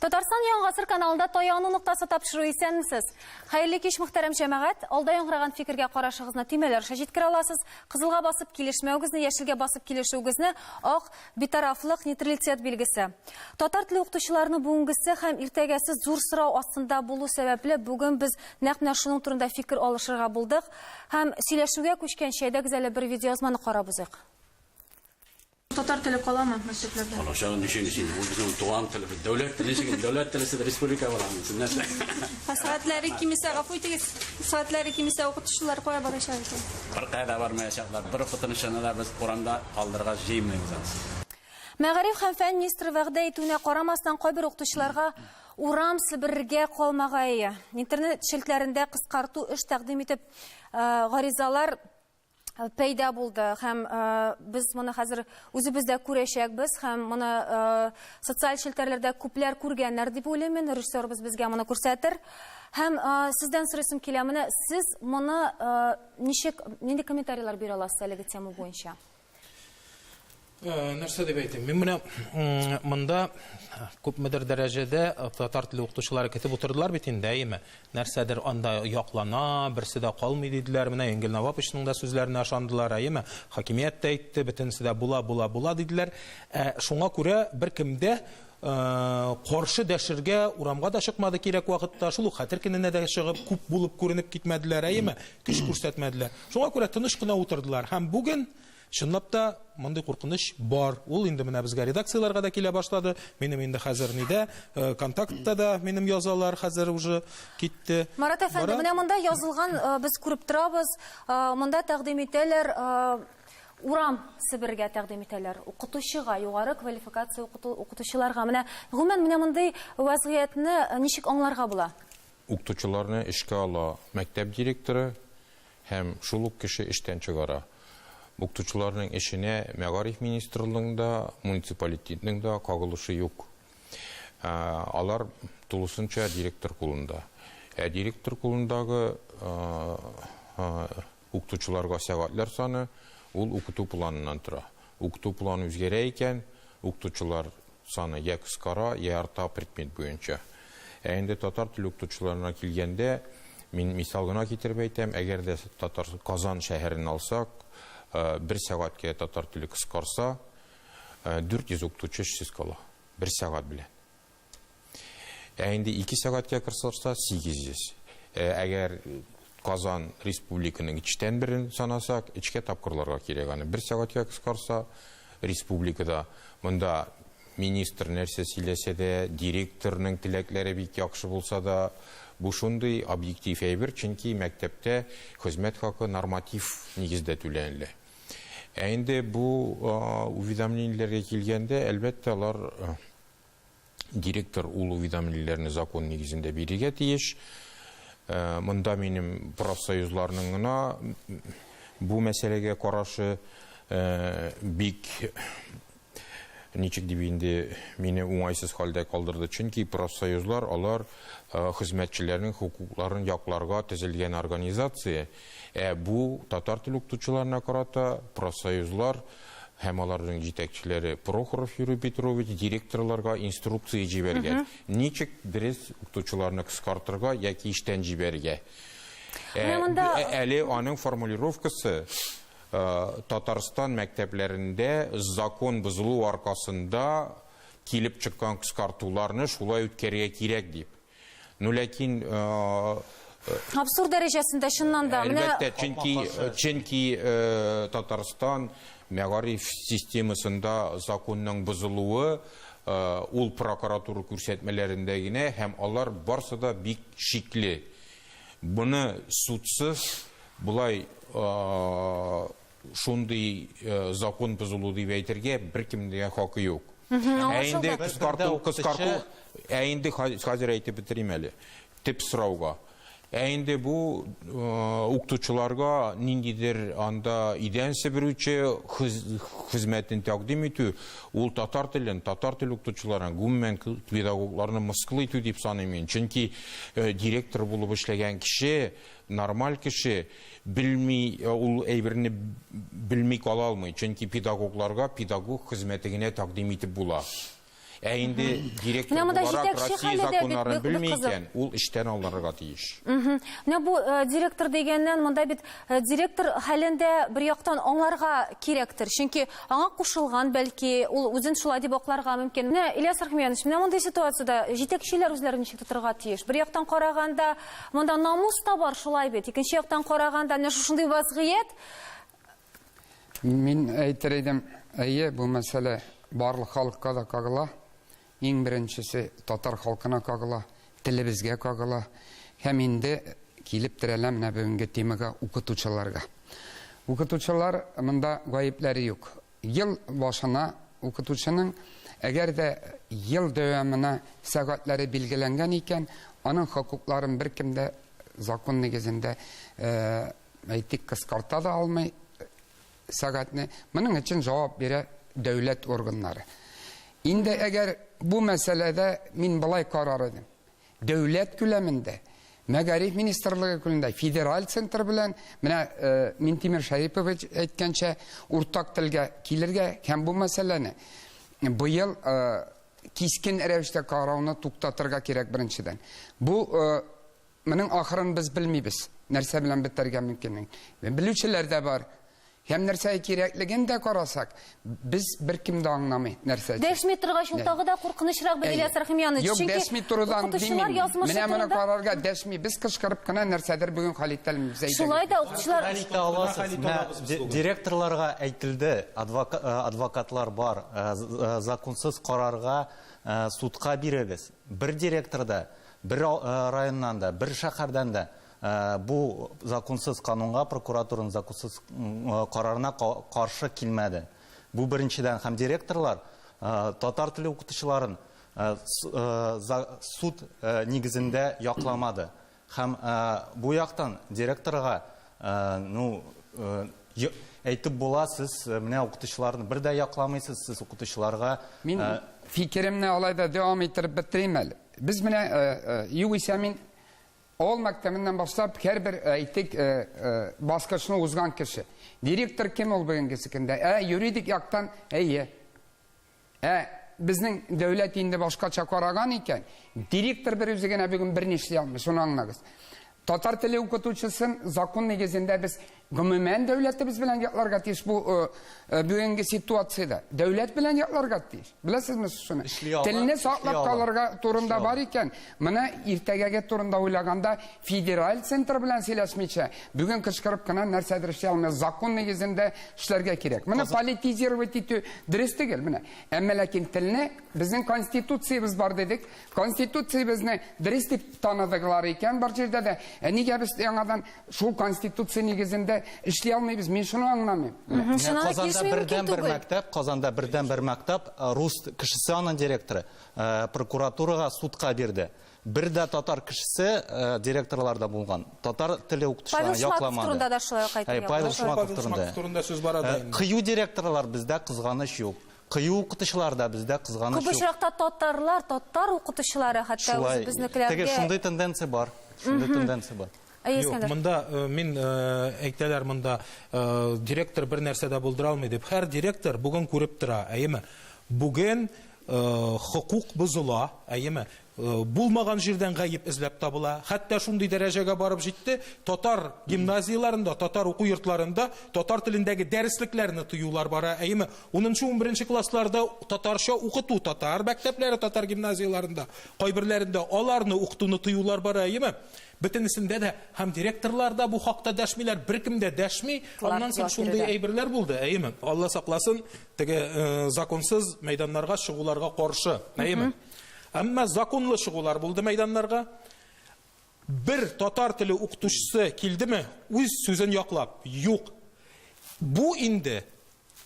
Татарстан Яңа гасыр каналында Таяну ноктасы тапшыру исәнмесез. Хәерле кич, мөхтәрәм җәмәгать. Алда яңгыраган фикергә карашыгызны төймәләр аша җиткерә аласыз. Кызылга басып килешмәвегезне, яшелгә басып килешүегезне, ак битарафлык, нейтралитет билгесе. Татар теле укытучыларының бүгенгесе һәм иртәгәсе зур сорау астында булу сәбәпле, бүген без нәкъ менә шуның турында фикер алышырга булдык. Һәм сөйләшүгә күчкәнче, әйдәгез әле бер видеоязманы карап узыйк. Татар теле каламы мәктәпләрдә? Калачак ничек инде, ул безнең туган телебез, дәүләт теле ничек инде, дәүләт теле сез республика буламы, сез нәрсә? Ә сәгатьләре кимесә, гафу итегез, сәгатьләре кимесә укытучылар кая барачак икән? Беркая да бармаячаклар, бер укытучыны да без урамда калдырырга җыенмыйбыз анысы. Мәгариф һәм фән министры вәгъдә итүенә карамастан, кайбер укытучыларга урам себерергә калмагае. Интернет челтәрендә кыскарту эш тәкъдим итеп, гаризалар пәйда булды һәм без моны хәзер үзебез дә күрәчәкбез һәм моны социаль челтәрләрдә күпләр күргәннәр дип уйлыйм мин, режиссерыбыз безгә моны күрсәтер. Һәм сездән сорыйсым килә, менә сез моны ничек, нинди комментарийлар бирә аласыз әлеге тема буенча? Нәрсә дип әйтим? Мин менә монда күпмедер дәрәҗәдә татар теле укытучылары көтеп утырдылар бит инде, әйеме? Нәрсәдер анда яклана, берсе дә калмый диделәр. Менә Энгель Наваповичның да сүзләренә ышандылар, әйеме? Хакимият тә әйтте, бөтенесе дә була, була, була диделәр. Ә шуңа күрә беркем дә каршы дәшергә урамга да чыкмады кирәк вакытта, шул ук Хәтер көненә дә чыгып, күп булып күренеп китмәделәр, әйеме? Көч күрсәтмәделәр. Шуңа күрә тыныч кына утырдылар. Һәм бүген Чынлап та, мондый куркыныч бар. Ул инде менә безгә редакцияләргә дә килә башлады. Минем инде хәзер нидә, э, контактта да минем язалар хәзер уже китте. Марат әфәнде, менә монда язылган, э, без күреп торабыз, э, монда тәкъдим итәләр, урам себергә тәкъдим итәләр, укытучыга, югары квалификация укытучыларга. Менә гомумән менә мондый вазгыятьне ничек аңларга була? Укытучыларны эшкә ала мәктәп директоры, Һәм шул ук кеше эштән чыгара. Укытучыларның эшенә мәгариф министрлыгының да, муниципалитетның да кагылышы юк. Алар тулысынча директор кулында. Ә директор кулындагы укытучыларга сәгатьләр саны ул укыту планыннан тора. Укыту планы үзгәрә икән, укытучылар саны я кыскара, я арта предмет буенча. Ә инде татар теле укытучыларына килгәндә, мин мисал гына китереп әйтәм, әгәр дә татар Казан шәһәрен алсак, бер сәгатькә татар теле кыскарса, 400 укытучы эшсез кала. Бер сәгать белән. Ә инде 2 сәгатькә кыскарса, 800. Әгәр Казан республиканың өчтән берен санасак, өчкә тапкырларга кирәк аны. Бер сәгатькә кыскарса, республикада монда министр нәрсә сөйләсә дә, директорның теләкләре бик яхшы булса да, бу шундый объектив әйбер, чөнки мәктәптә хезмәт хакы норматив нигездә түләнелә. Ә инде бу уведомлениеләргә килгәндә, әлбәттә, алар Директор ул уведомлениеләрне закон нигезендә бирергә тиеш. Монда минем профсоюзларның гына бу мәсьәләгә карашы бик ничек дип инде мине уңайсыз хәлдә калдырды. Чөнки профсоюзлар алар хезмәтчеләрнең хокукларын якларга төзелгән организация. Ә бу татар теле укытучыларына карата профсоюзлар һәм аларның җитәкчеләре Прохоров Юрий Петрович директорларга инструкция җибәргән. Ничек дөрес укытучыларны кыскартырга яки эштән җибәрергә. Менә монда Әле аның формулировкасы Татарстан мәктәпләрендә закон бозылу аркасында килеп чыккан кыскартуларны шулай үткәрергә кирәк дип. Ну, ләкин Абсурд дәрәҗәсендә чыннан да. Менә Әлбәттә, чөнки чөнки Татарстан мәгариф системасында законның бозылуы ул прокуратура күрсәтмәләрендә генә һәм алар барсы да бик шикле. Моны судсыз болай шундый закон бозылу дип әйтергә беркемнең дә хакы юк. Ә инде кыскарту, кыскарту, ә инде хәзер әйтеп бетерим әле. Төп сорауга. Ә инде бу укытучыларга ниндидер анда идән себерүче хезмәтен тәкъдим итү, ул татар телен, татар теле укытучыларын, гомумән педагогларны мыскыл итү дип саныйм мин. Чөнки директор булып эшләгән кеше, нормаль кеше белми, ул әйберне белми кала алмый. Чөнки педагогларга педагог хезмәте генә тәкъдим итеп була. Ә инде директор Менә монда буларак җитәкче Россия хәле дә бит законнарын бик- бик белми кызык. икән, ул эштән алынырга тиеш. Менә бу директор дигәннән монда бит директор хәлен дә бер яктан аңларга кирәктер. Чөнки аңа кушылган, бәлки, ул үзен шулай дип акларга мөмкин. Менә Ильяс Рахмиянович, менә мондый ситуациядә җитәкчеләр үзләрен ничек тотырга тиеш? Бер яктан караганда, монда намус та бар шулай бит. Икенче яктан караганда, менә шушындый вазгыять. Мин әйтер идем, әйе, бу мәсьәлә барлык халыкка да кагыла. Иң беренчесе татар халкына кагыла, телебезгә кагыла. Һәм инде килеп терәлә менә бүгенге темага укытучыларга. Укытучылар монда гаепләре юк. Ел башына укытучының әгәр дә ел дәвамына сәгатьләре билгеләнгән икән, аның хокукларын беркем дә закон нигезендә, әйтик, кыскарта да алмый сәгатьне. Моның өчен җавап бирә дәүләт органнары. Инде әгәр бу мәсьәләдә мин былай карар идем. Дәүләт күләмендә, Мәгариф министрлыгы күләмендә, федераль центр белән, менә Минтимер Шәрипович әйткәнчә, уртак телгә килергә һәм бу мәсьәләне быел кискен рәвештә карауны туктатырга кирәк беренчедән. Бу моның ахырын без белмибез, нәрсә белән бетәргә мөмкинлеген. Белүчеләр дә бар. Һәм нәрсә кирәклеген дә карасак, без беркем дә аңламый нәрсә. Дәшми торгач, ул тагы да куркынычрак бит, Ильяс Рахимьянович. Юк, дәшми торудан укытучылар димим. язмышы Менә моны турында карарга дәшми, без кычкырып кына нәрсәдер бүген хәл итә алмыйбыз. Әйдәгез. Шулай да укытучылар Хәл итә аласыз. Хәл итә Менә алабыз без бүген. директорларга әйтелде, адвокатлар бар, законсыз карарга судка бирегез. Бер директор да, бер районнан да, бер шәһәрдән дә бу законсыз канунга, прокуратураның законсыз карарына каршы килмәде. Бу беренчедән, һәм директорлар татар теле укытучыларын суд нигезендә якламады. Һәм бу яктан директорга, ну, әйтеп була, сез менә укытучыларны бер дә якламыйсыз, сез укытучыларга, Мин фикеремне алай да дәвам иттереп бетерим әле. Без менә югыйсә мин авыл мәктәбеннән башлап һәрбер, әйтик, баскычны узган кеше. Директор кем ул бүгенге көндә? Юридик яктан әйе. Безнең дәүләт инде башкача караган икән, директор бер үзе генә бүген берни эшли алмый, шуны аңлагыз. Татар теле укытучысын закон нигезендә без гомумән дәүләтебез белән якларга тиеш бу бүгенге ситуациядә. Дәүләт белән якларга тиеш. Беләсезме шуны? Эшли ала, Телне эшли саклап ала. калырга турында Эшли ала. бар икән, менә иртәгәге турында уйлаганда федераль центр белән сөйләшмичә, бүген кычкырып кына нәрсәдер эшли алмый. Закон нигезендә эшләргә кирәк. Менә политизировать итү дөрес түгел, менә. Әмма ләкин телне безнең конституциябез бар дидек. Конституциябезне дөрес дип таныдылар икән бар җирдә дә. Ә нигә без яңадан шул конституция нигезендә эшли алмыйбыз? Мин шуны аңламыйм. Менә Шуны Казанда килешми мөмкин бердән бер түгел. мәктәп, Казанда бердән бер мәктәп, рус кешесе аның директоры, прокуратурага судка бирде. Бер дә татар кешесе, директорларда булган. Татар теле укытучыларын Павел Шмаков якламады. турында да шулай ук әйтергә Әй, Павел була. Шмаков Павел турында. Шмаков турында сүз бара да инде. Кыю директорлар бездә кызганыч юк. Кыю укытучылар да бездә кызганыч Күп юк. очракта татарлар, татар укытучылары хәтта Шулай. үзебезнекеләргә. Теге шундый тенденция бар. Шундый тенденция бар. Әйе, Юк, Искәндәр. монда мин әйтәләр, монда директор бер нәрсә дә булдыра алмый дип. Һәр директор бүген күреп тора, әйеме? Бүген хокук бозыла, әйеме? Булмаган җирдән гаеп эзләп табыла. Хәтта шундый дәрәҗәгә барып җитте, татар гимназияләрендә, татар уку йортларында татар телендәге дәреслекләрне тыюлар бара, әйеме? Унынчы, унберенче классларда татарча укыту, татар мәктәпләре, татар гимназияләрендә, кайберләрендә аларны укытуны тыюлар бара, әйеме? Бөтенесендә дә һәм директорлар да бу хакта дәшмиләр, беркем дә дәшми. Клар Аннан соң җавап шундый бирде. әйберләр булды, әйеме? Алла сакласын, теге законсыз мәйданнарга чыгуларга каршы, әйеме? Әмма законлы чыгулар булды мәйданнарга. Бер татар теле укытучысы килдеме, үз сүзен яклап, юк. Бу инде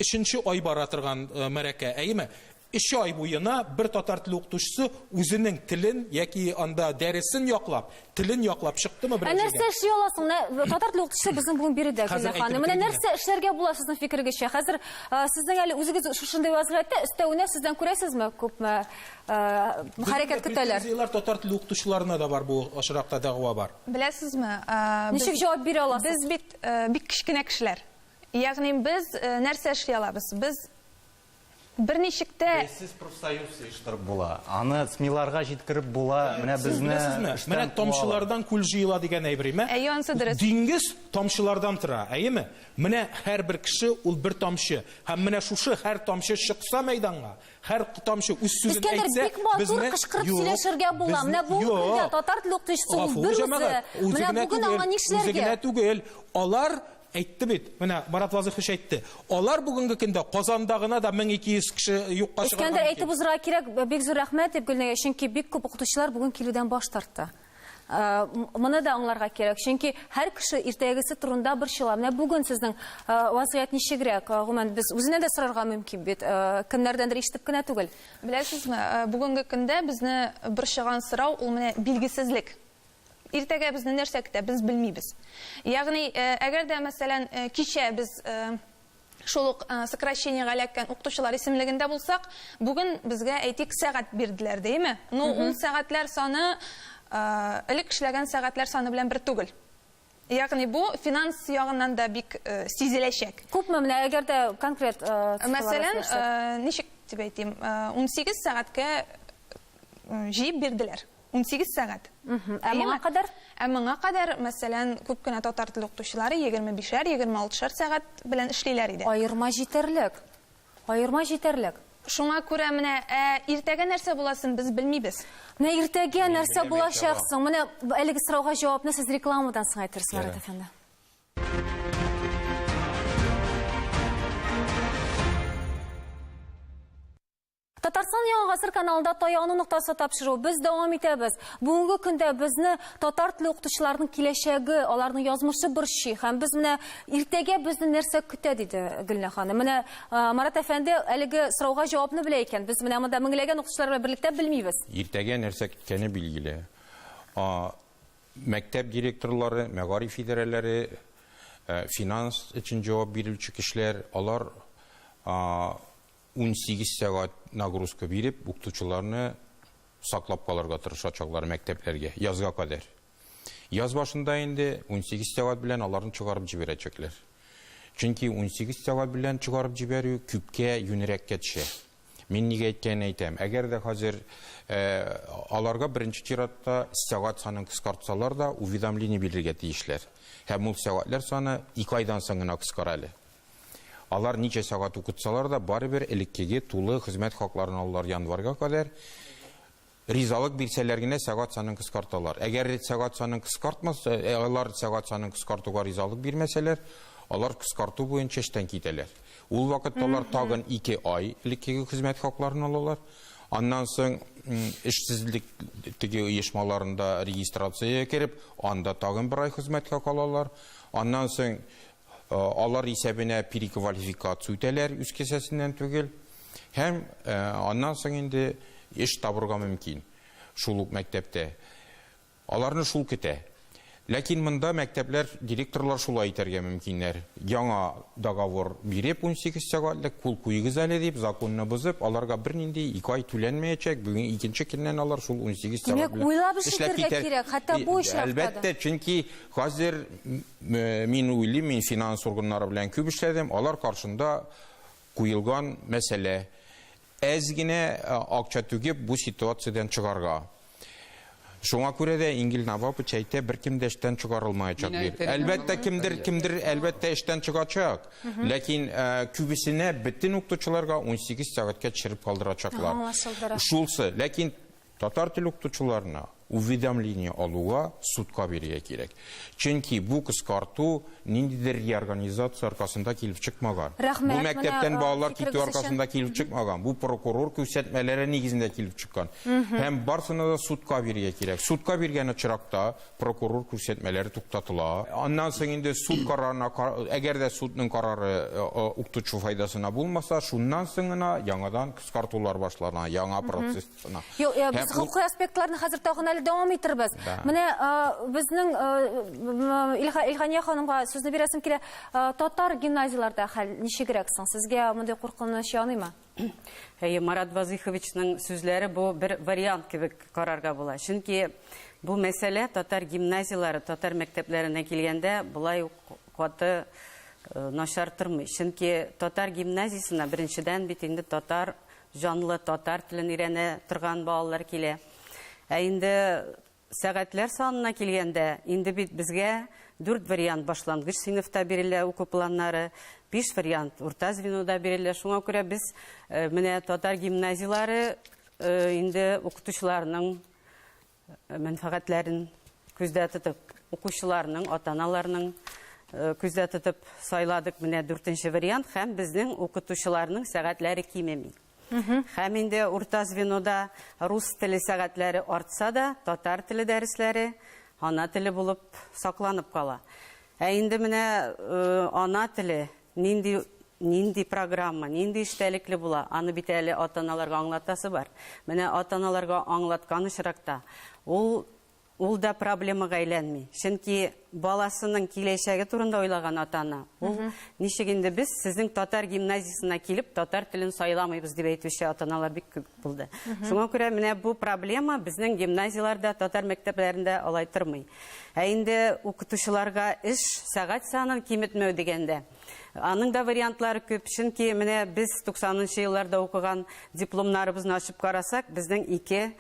өченче ай бара торган мәрәкә, әйеме? Өч ай буена бер татар теле укытучысы үзенең телен яки анда дәресен яклап, телен яклап чыктымы бер Ә җиргә? нәрсә эшли аласың? Менә татар теле укытучысы безнең бүген биредә, Хәзер Гөлнар ханым. әйтеп Менә бетерим нәрсә эшләргә була сезнең фикергечә? Хәзер сезнең әле үзегез шушындый вазгыятьтә, өстәвенә сездән күрәсезме күпме хәрәкәт көтәләр? Претензияләр татар теле укытучыларына да бар, бу очракта дәгъва бар. Беләсезме, Ничек җавап бирә аласыз? Без бит бик кечкенә кешеләр. Ягъни без нәрсә эшли алабыз? Без Берничек тә. Бәйсез профсоюз оештырып була. Аны СМИларга җиткереп була. Менә Сез безне беләсезме, эштән менә куалар. тамчылардан күл җыела дигән әйбер, име? Әйе, ансы дөрес. Диңгез тамчылардан тора, әйеме? Менә һәрбер кеше ул бер тамчы. Һәм менә шушы һәр тамчы чыкса мәйданга, һәр тамчы үз сүзен Искәндәр, әйтсә, бик матур безне- кычкырып Юк, сөйләшергә була. безне- Менә бүгенге көндә Юк. татар теле укытучысы ул Гафу, бер үзе. җәмәгать, үзе Менә генә бүген түгел, аңа Үзе нишләргә? генә түгел. Алар әйтте бит, менә Марат Вазыйхович әйтте. Алар бүгенге көндә Казанда гына да 1200 кеше юкка чыгарган. Искәндәр, әйтеп узырга кирәк, бик зур рәхмәт дип Гөлнәгә, чөнки бик күп укытучылар бүген килүдән баш тартты. Моны да аңларга кирәк, чөнки һәр кеше иртәгесе турында борчыла. Менә бүген сезнең вазгыять ничегрәк? Гомумән, без үзеннән дә сорарга мөмкин бит, кемнәрдәндер ишетеп кенә түгел. Беләсезме, бүгенге көндә безне борчыган сорау ул менә билгесезлек. Иртәгә безне нәрсә көтә, без белмибез. Ягъни, әгәр дә, мәсәлән, кичә без шул ук сокращениега эләккән укытучылар исемлегендә булсак, бүген безгә, әйтик, сәгать бирделәр, димме? Ну, ул сәгатьләр саны элек эшләгән сәгатьләр саны белән бер түгел. Ягъни бу финанс ягыннан да бик сизеләчәк. Күпме менә, әгәр дә конкрет цифрлар Мәсәлән, әйтсәк? ничек дип әйтим, 18 сәгатькә җыеп бирделәр. 18 сәгать. Ә моңа кадәр? Ә моңа кадәр, мәсәлән, күп кенә татар теле укытучылары егерме бишәр, егерме алтышар сәгать белән эшлиләр иде. Аерма җитәрлек. Аерма җитәрлек. Шуңа күрә менә, иртәгә нәрсә буласын без белмибез. Менә иртәгә Мин нәрсә беләм, булачак әйтә соң? Менә әлеге сорауга җавапны сез рекламадан соң әйтерсез, Марат Ярар. әфәнде. Татарстан Яңа Гасыр каналында таяну ноктасы тапшыру. Без дәвам итәбез. Бүгенге көндә безне татар теле укытучыларының киләчәге, аларның язмышы борчый. Һәм без менә иртәгә безне нәрсә көтә, диде Гөлнә ханым. Менә Марат әфәнде әлеге сорауга җавапны белә икән. Без менә монда меңләгән укытучылар белән берлектә белмибез. Иртәгә нәрсә көткәне билгеле. Мәктәп директорлары, мәгариф идарәләре, финанс өчен җавап бирүче кешеләр, алар, 18 сәгать нагрузка биреп, укытучыларны саклап калырга тырышачаклар мәктәпләргә, язга кадәр. Яз башында инде 18 сәгать белән аларны чыгарып җибәрәчәкләр. Чөнки 18 сәгать белән чыгарып җибәрү күпкә юнерәккә төшә. Мин нигә әйткәнен әйтәм. Әгәр дә хәзер аларга беренче чиратта сәгать санын кыскартсалар да, уведомление бирергә тиешләр. Һәм ул сәгатьләр саны 2 айдан соң гына кыскара әле. Алар ничә сәгать укытсалар да, барыбер элеккеге тулы хезмәт хакларын алалар январьга кадәр. Ризалык бирсәләр генә сәгать санын кыскарталар. Әгәр сәгать санын кыскартмаса, алар сәгать санын кыскартуга ризалык бирмәсәләр, алар кыскарту буенча эштән китәләр. Ул вакытта алар тагын 2 ай элеккеге хезмәт хакларын алалар. Аннан соң эшсезлек теге оешмаларында регистрациягә кереп, анда тагын бер ай хезмәт хакы алалар. Аннан соң алар исәбенә переквалификация үтәләр, үз кесәсеннән түгел. Һәм аннан соң инде эш табырга мөмкин шул ук мәктәптә. Аларны шул көтә. Ләкин монда мәктәпләр, директорлар шулай итәргә мөмкиннәр. Яңа договор биреп 18 сәгатьлек кул куегыз әле дип, законны бозып, аларга бернинди 2 ай түләнмәячәк. Бүген икенче көннән алар шул 18 сәгать Димәк, белән уйлап эш эшләп итәргә китәр. кирәк, хәтта бу очракта да. Әлбәттә, чөнки хәзер мин уйлыйм, мин финанс органнары белән күп эшләдем, алар каршында куелган мәсьәлә. Әз генә акча түгеп бу ситуациядән чыгарга. Шуңа күрә дә Ингел Навапович әйтә, беркем дә эштән чыгарылмаячак Мин дип. әйтер идем, Әлбәттә, Аллаһ Тәгалә. кемдер әлбәттә эштән чыгачак. Ләкин күбесенә бөтен укытучыларга 18 сәгатькә төшереп калдырачаклар. Аңлашылды. Шулсы, ләкин татар теле укытучыларына уведомление алуга судка бирергә кирәк. Чөнки бу кыскарту ниндидер реорганизация аркасында килеп чыкмаган. Рәхмәт, Бу мәктәптән менә, балалар китү фикерегез өчен. аркасында килеп чыкмаган. Бу прокурор күрсәтмәләре нигезендә килеп чыккан. Һәм барсына да судка бирергә кирәк. Судка биргән очракта прокурор күрсәтмәләре туктатыла. Аннан соң инде суд карарына әгәр дә судның карары укытучы файдасына булмаса, шуннан соң гына яңадан кыскартулар башлана, яңа процессына. Юк, без Һәм ул хукукый аспектларны хәзер тагын әле дәвам итербез. Да. Менә безнең Илхания ханымга сүзне бирәсем килә. Татар гимназияләрдә хәл ничегрәк соң? Сезгә мондый куркыныч яныймы? Әйе, Марат Вазыйховичның сүзләре бу бер вариант кебек карарга була. Чөнки бу мәсьәлә татар гимназияләре, татар мәктәпләренә килгәндә болай ук каты начар тормый. Чөнки татар гимназиясенә беренчедән бит инде татар җанлы татар телен өйрәнә торган балалар килә. Ә инде сәгатьләр санына килгәндә, инде бит безгә 4 вариант башлангыч сыйныфта бирелә уку планнары, 5 вариант урта звенода бирелә. Шуңа күрә без менә татар гимназияләре инде укытучыларның мәнфәгатьләрен күздә тотып, укучыларның, ата-аналарның күздә тотып сайладык менә 4нче вариант һәм безнең укытучыларның сәгатьләре кимеми. Һәм инде урта звенода рус теле сәгатьләре артса да, татар теле дәресләре ана теле булып сакланып кала. Ә инде менә ана теле нинди программа, нинди эчтәлекле була, аны бит әле ата-аналарга аңлатасы бар. Менә ата-аналарга аңлаткан очракта ул да проблемага әйләнми. Чөнки баласының киләчәге турында уйлаган ата-ана, ул ничек инде без сезнең татар гимназиясенә килеп татар телен сайламыйбыз дип әйтүче ата-аналар бик күп булды. Шуңа күрә менә бу проблема безнең гимназияләрдә, татар мәктәпләрендә алай тормый. Ә инде укытучыларга эш сәгать санын киметмәү дигәндә, аның да вариантлары күп, чөнки менә без 90нчы елларда укыган дипломнарыбызны ачып карасак, безнең ике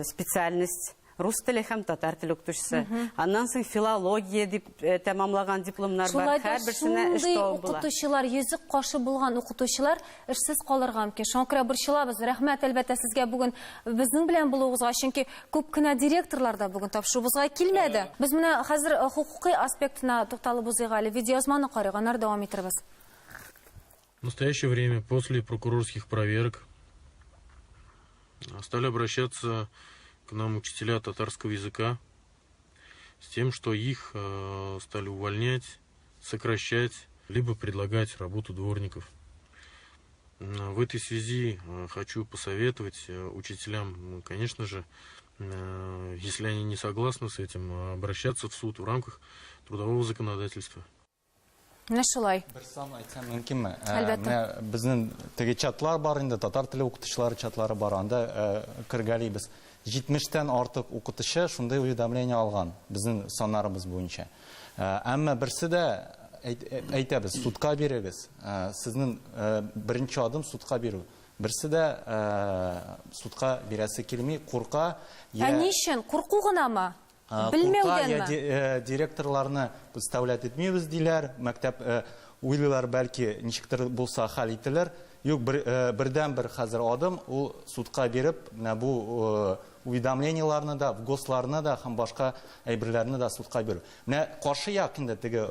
специальность рус теле һәм татар теле укытучысы. Аннан соң филология дип тәмамлаган дипломнар бар. Һәрберсенә эш табып була. Укытучылар, йөзек кашы булган укытучылар эшсез калырга мөмкин. Шуңа күрә борчылабыз. Рәхмәт, әлбәттә, сезгә бүген безнең белән булуыгызга, чөнки күп кенә директорлар да бүген тапшыруыбызга килмәде. Без менә хәзер хукукый аспектына тукталып узыйк әле. Видеоязманы карыйк, аннары дәвам итербез. В настоящее время после прокурорских проверок стали обращаться к нам учителя татарского языка с тем, что их стали увольнять, сокращать, либо предлагать работу дворников. В этой связи хочу посоветовать учителям, конечно же, если они не согласны с этим, обращаться в суд в рамках трудового законодательства. Менә шулай. Бер сан әйтсәм мөмкинме? Әлбәттә. Менә безнең теге чатлар бар инде, татар теле укытучылары чатлары бар, анда кергәлибез. 70-тән артык укытучы шундый уведомление алган безнең саннарыбыз буенча. Әмма берсе дә әйтәбез, судка бирегез. Сезнең беренче адым судка бирү. Берсе дә судка бирәсе килми, курка. Ә ни өчен? Курку гынамы? Курка, директорларны представлять итмибез диләр, мәктәп уйлыйлар, бәлки ничектер булса хәл ителер. Юк, бердән бер хәзер адым, ул судка биреп, менә бу уведомлениеларны да, ГОСларны да һәм башка әйберләрне дә судка бирү. Менә каршы як инде теге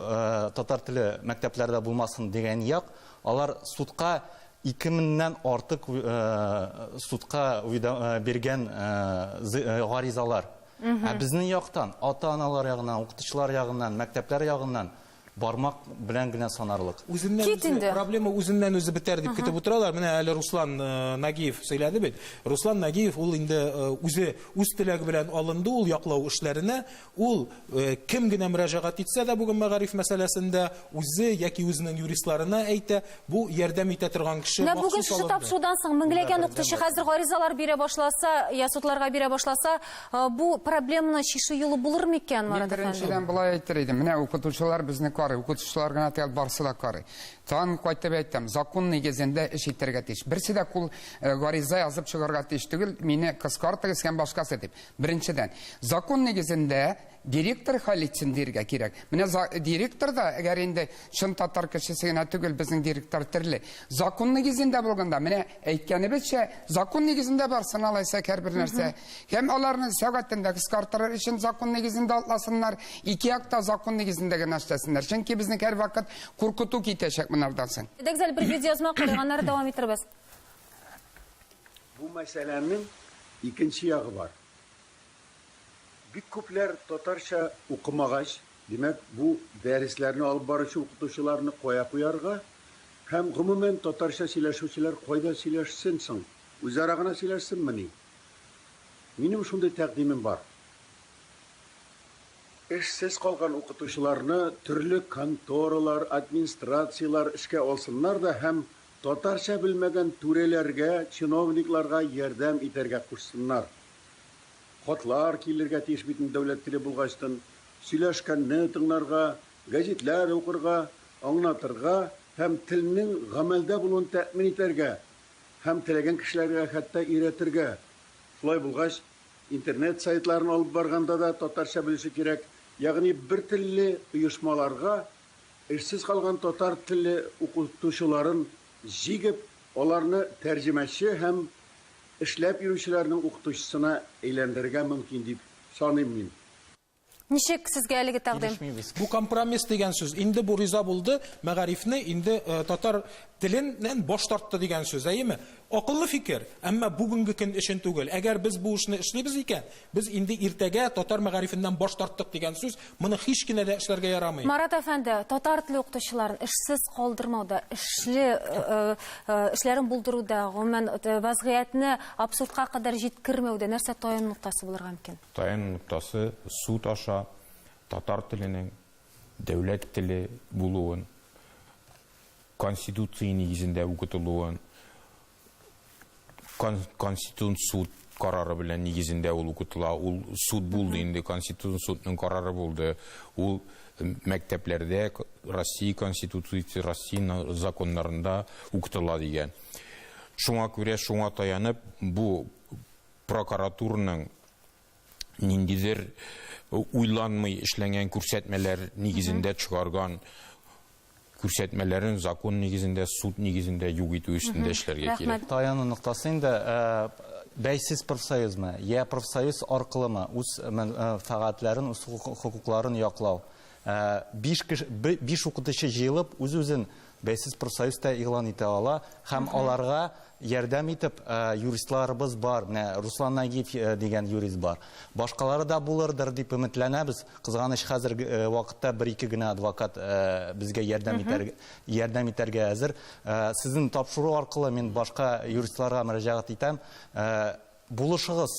татар теле мәктәпләрдә булмасын дигән як, алар судка 2000-нән артык судка биргән гаризалар. Ә безнең яктан, ата-аналар ягыннан, укытучылар ягыннан, мәктәпләр ягыннан бармак белән генә санарлык. Үзеннән үзе, проблема үзеннән үзе бетәр дип көтеп утыралар. Менә әле Руслан Нагиев сөйләде бит. Руслан Нагиев ул инде үзе үз теләге белән алынды ул яклау эшләренә. Ул кем генә мөрәҗәгать итсә дә бүген мәгариф мәсьәләсендә үзе яки үзенең юристларына әйтә, бу ярдәм итә торган кеше Менә бүген махсус шушы алынды. тапшырудан соң меңләгән укытучы хәзер гаризалар бирә башласа, я судларга бирә башласа, бу проблеманы чишү юлы булыр микән, Марат Мин әфәнде? беренчедән болай әйтер идем. Менә укытучылар безне карый, укытучылар гына түгел, барысы да карый. Тагын кайтып әйтәм, закон нигезендә эш итәргә тиеш. Берсе дә кул гариза язып чыгарга тиеш түгел, мине кыскартыгыз һәм башкасы дип. Беренчедән, закон нигезендә директор хәл итсен диергә кирәк. Менә директор да, әгәр инде чын татар кешесе генә түгел, безнең директор төрле. Закон нигезендә булганда, менә әйткәнебезчә, закон нигезендә барсын алайса һәрбер нәрсә. Һәм аларны сәгатендә кыскартырыр өчен закон нигезендә атласыннар, ике якта закон нигезендә генә эшләсеннәр. Чөнки безнең һәрвакыт куркыту китәчәк монардан соң. Әйдәгез әле бер видеоязма карыйк, аннары дәвам итербез. Бу мәсьәләнең икенче ягы бар. Бик күпләр татарча укымагач, димәк, бу дәресләрне алып баручы укытучыларны кая куярга һәм гомумән татарча сөйләшүчеләр кайда сөйләшсен соң? Үзара гына сөйләшсенмени? Минем шундый тәкъдимем бар. Эшсез калган укытучыларны төрле конторалар, администрациялар эшкә алсыннар да һәм татарча белмәгән түрәләргә, чиновникларга ярдәм итәргә кушсыннар. Хатлар килергә тиеш бит инде дәүләт теле булгачтын, сөйләшкәнне тыңларга, Гәҗитләр укырга, аңлатырга һәм телнең гамәлдә булуын тәэмин итәргә һәм теләгән кешеләргә хәтта өйрәтергә. Шулай булгач, интернет сайтларын алып барганда да татарча белүче кирәк, ягъни бертелле оешмаларга эшсез калган татар теле укытучыларын җигеп, аларны тәрҗемәче һәм эшләп йөрүчеләрнең укытучысына әйләндерергә мөмкин дип саныйм мин. Ничек сезгә әлеге тәкъдим? Килешмибез. Бу компромисс дигән сүз. Инде бу риза булды, мәгарифне инде татар теленнән баш тартты дигән сүз, әйеме? Акыллы фикер, әмма бүгенге көн өчен түгел. Әгәр без бу эшне эшлибез икән, без инде иртәгә татар мәгарифеннән баш тарттык дигән сүз, моны һич кенә дә эшләргә ярамый. Марат әфәнде, татар теле укытучыларын эшсез калдырмауда, эшле, эшләрен булдыруда, гомумән, вазгыятьне абсурдка кадәр җиткермәүдә нәрсә таяну ноктасы булырга мөмкин? Таяну ноктасы, суд аша татар теленең дәүләт теле булуын, Конституция нигезендә укытылуын, Конституцион суд карары белән нигезендә ул укытыла. Ул суд булды инде, Конституцион судның карары булды. Ул мәктәпләрдә Россия Конституциясе, Россия законнарында укытыла дигән. Шуңа күрә, шуңа таянып, бу прокуратураның ниндидер уйланмый эшләнгән күрсәтмәләр нигезендә чыгарган күрсәтмәләрен закон нигезендә, суд нигезендә юк итү өстендә эшләргә кирәк. Таяну ноктасы инде бәйсез профсоюзмы, я профсоюз аркылымы үз мәнфәгатьләрен, үз хокукларын яклау. Биш кеше, биш укытучы җыелып, үз-үзен бәйсез профсоюз та игълан итә ала һәм аларга ярдәм итеп юристларыбыз бар. Менә Руслан Нагиев дигән юрист бар. Башкалары да булырдыр дип өметләнәбез. Кызганыч, хәзер вакытта бер-ике генә адвокат безгә ярдәм итәр, ярдәм итәргә әзер. Сезнең тапшыру аркылы мин башка юристларга мөрәҗәгать итәм. Булышыгыз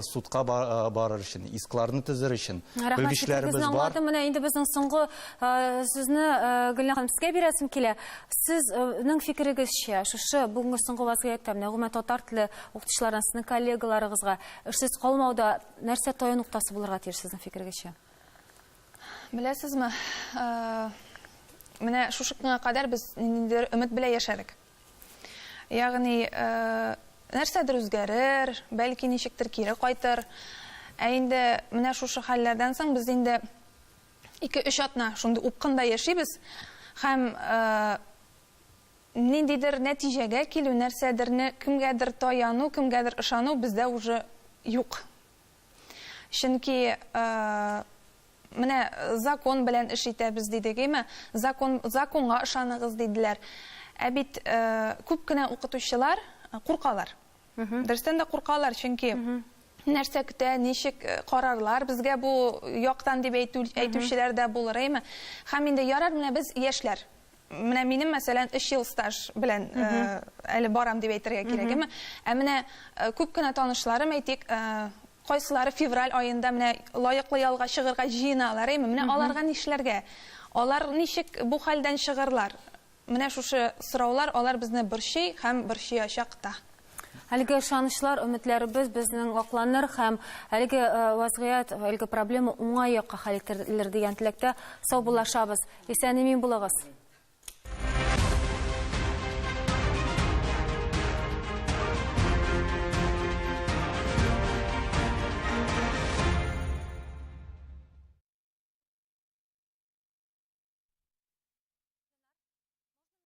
судка барыр өчен, искларны төзер өчен. Рәхмәт, Белгечләребез фикерегезне бар. аңладым. Менә инде безнең соңгы сүзне Гөлнар ханым сезгә бирәсем килә. Сезнең фикерегезчә, шушы бүгенге соңгы вазгыятьтә, менә гомумән татар теле укытучыларына, сезнең коллегаларыгызга эшсез калмауда нәрсә таяну ноктасы булырга тиеш сезнең фикерегезчә? Беләсезме, менә шушы көнгә кадәр без ниндидер өмет белән яшәдек. Ягъни, нәрсәдер үзгәрер, бәлки ничектер кире кайтыр. Ә инде менә шушы хәлләрдән соң без инде 2-3 атна шундый упкында яшибез һәм ниндидер нәтиҗәгә килү, нәрсәдерне кемгәдер таяну, кемгәдер ышану бездә уже юк. Чөнки менә закон белән эш итәбез дидек, әйме? Закон, законга ышаныгыз диделәр. Ә бит күп кенә укытучылар куркалар. Дөрестән дә куркалар, чөнки нәрсә көтә, ничек карарлар безгә бу яктан дип әйтү, әйтүчеләр дә булыр, әйме? Һәм инде ярар, менә без яшьләр. Менә минем, мәсәлән, 3 ел стаж белән әле барам дип әйтергә кирәк, әйме? Ә менә күп кенә танышларым, әйтик, кайсылары февраль аенда менә лаеклы ялга чыгырга җыеналар, әйме? Менә аларга нишләргә? Алар ничек бу хәлдән чыгырлар? Менә шушы сораулар алар безне борчый һәм борчыячак та. Әлеге ышанычлар, өметләребез безнең акланыр һәм әлеге вазгыять, әлеге проблема уңай якка хәл ителер дигән теләктә саубуллашабыз. Исән-имин булыгыз.